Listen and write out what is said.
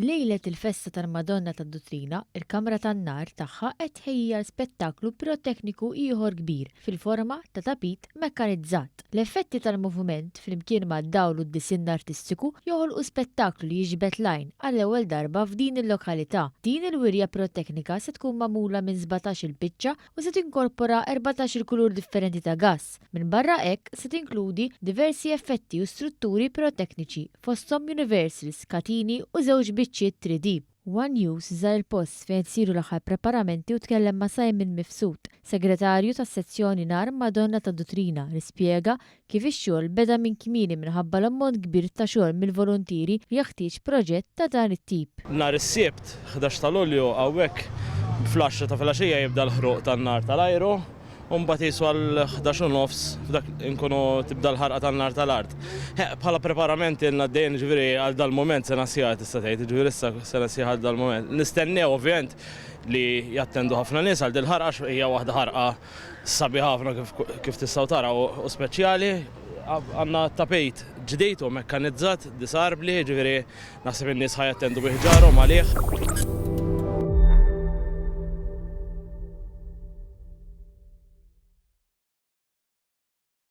Lejlet il-festa tal-Madonna tad-Duttrina, il-Kamra tan-Nar tagħha qed tħejji għal spettaklu pirotekniku ieħor kbir fil-forma ta' tapit mekkanizzat. L-effetti tal-moviment flimkien mad-dawl u d-disinn artistiku joħolqu spettaklu li jiġbed l-għajn għall-ewwel darba f'din il-lokalità. Din il-wirja piroteknika se tkun magħmula minn 17-il biċċa u se tinkorpora 14-il kulur differenti ta' gass. Minbarra hekk, se tinkludi diversi effetti u strutturi pirotekniċi, fosthom universals, katini u żewġ biċċiet 3D. One News żar il-post fejn qed isiru l-aħħar preparamenti u tkellem ma' Simon Mifsud, Segretarju tas-Sezzjoni Nar Madonna tad-Duttrina li spjega kif ix-xogħol beda minn kmieni minħabba l-ammont kbir ta' xogħol mill-voluntieri li jeħtieġ proġett ta' dan it-tip. Nhar is-Sibt, 11 ta' Lulju, hawnhekk fl-għaxra ta' filgħaxija jibda l-ħruq tan-nar tal-ajru u mbagħad qisu għall-ħdax u nofs f'dak inkunu tibda l-ħarqa tan-nar tal-art. Bħala preparamenti ilna għaddejjin jiġifieri għal dal-mument sena sħiħa tista' tgħid, jiġifieri issa sena sħiħa għal dal-mument. Nistennew ovvjament li jattendu ħafna nies għal dil-ħarqa għax hija waħda ħarqa Sabiħ ħafna kif tistgħu taraw u speċjali. Għandna tapejt ġdid u mekkanizzat, disarbli, jiġifieri naħseb in-nies ħa jattendu bi ħġarhom għalih.